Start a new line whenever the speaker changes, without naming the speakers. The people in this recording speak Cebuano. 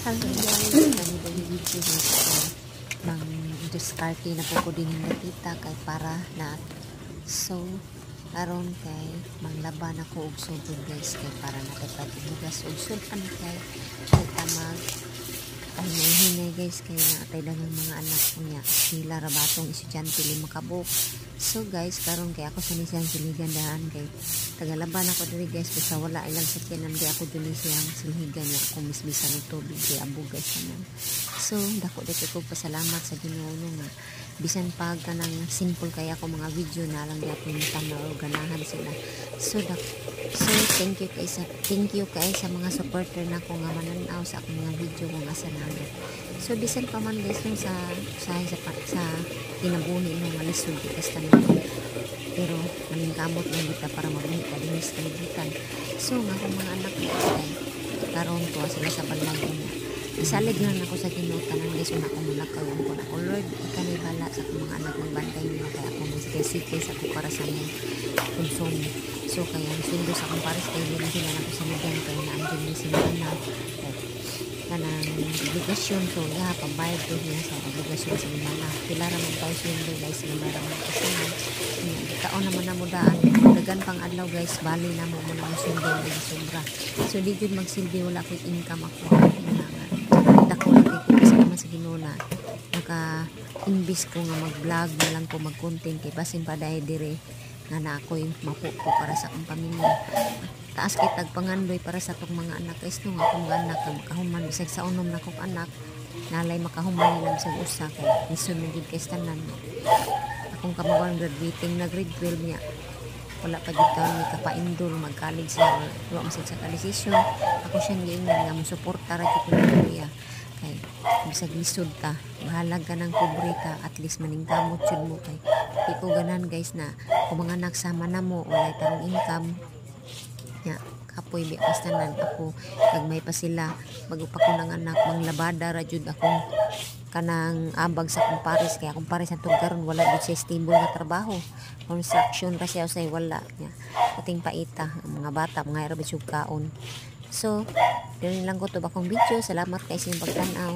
Hello guys, kami dali video guys kay mang diskarte na po ko din tita kay para na. So karon kay manglaban ako og sugod guys, kay para na kay pag-bugas og sudan kay kita mag hinay-hinay guys, kay naatay daghang mga anak niya, sila ra batong estudyante, lima ka buok. So guys, karon kay ako sa nisang siligan daan kay tagalaban ako diri guys, basta wala ilang sakyanan kay ako duni siyang silhigan niya ako mismisan og tubig kay abo guys tanan. So dako dito ko pasalamat sa Ginoo no nga bisan pa kanang simple kay ako mga video na lang gyapon tanaw, ganahan sila. So thank you kay sa mga supporter nako nga mananaw sa akong mga video kung asa na. So bisan pa man guys no, sa kinabuhi no nga lisod gikas tanan, pero maningkamot lang kita para mabuhi ka dinhi sa kalibutan. So nga akong mga anak ko kay karon tuwa sila sa balay niya. Isalig lang ako sa Ginoo tanan guys, una ko mulakaw ko ako, "Lord, ikaw ni bahala sa akong mga anak, magbantay nila kay ako masikay-sikay sa ako para sa mong konsumo." So kaya ang sweldo sa akong pares kay dili sila nako saligan kay naandyan ni sila na kanang obligasyon. So ya pambayad ko niya sa obligasyon sa mga pila ra man tayo sweldo guys, gamay ra man kasahan. Taon naman na mo daan, dagan pang adlaw guys, bali na mo mo na ang sweldo nga sobra. So di jud magsilbi, wala ko'y income ako nga dako lang kay ko pasalamat sa Ginoo na naka imbis ko nga mag-vlog na lang ko, mag-content, kay basin pa dahil dire nga na ako'y mapo ko para sa akong pamilya. Taas kay tagpangandoy para sa atong mga anak guys no, nga akong mga anak nga makahuman bisag sa unom na kong anak, nalay makahuman nila bisag usa kay lisod man jud kay tanan. Akong kamaguan graduating na grade 12 niya, wala pa jud taon ni kapaindol mag-college siya, wala man sa ka desisyon. Ako siyang giingnan nga mosuporta ra jud ko niya kay bisag lisod ta, bahalag ka ng pobre ka, at least maningkamot jud mo, kay di ko ganan guys na kung mga anak sama na mo walay tarong income nya kapoy bi tanan. Ako gagmay pa sila, bago pa ko nang anak, manglabada ra jud akong kanang abag sa akong pares, kay akong pares antong karon wala jud siya stable nga trabaho, construction ra siya, usay wala nya ating paita ang mga bata, mga ra bisug kaon. So dili lang ko to akong video. Salamat kay sa inyong pagtan-aw.